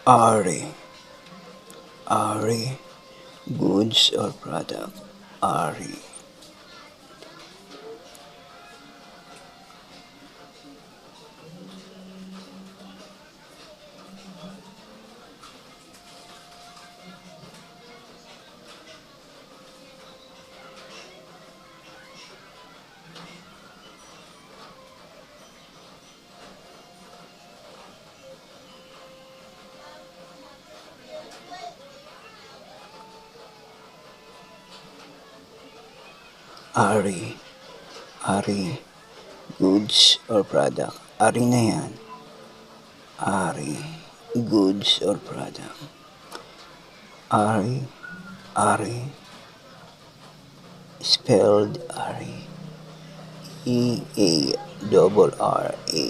Earraí, Earraí, goods or product, Earraí. Earraí, Earraí, goods or product. Earraí na yan. Earraí, goods or product. Earraí, Earraí, spelled Earraí. E A double R A.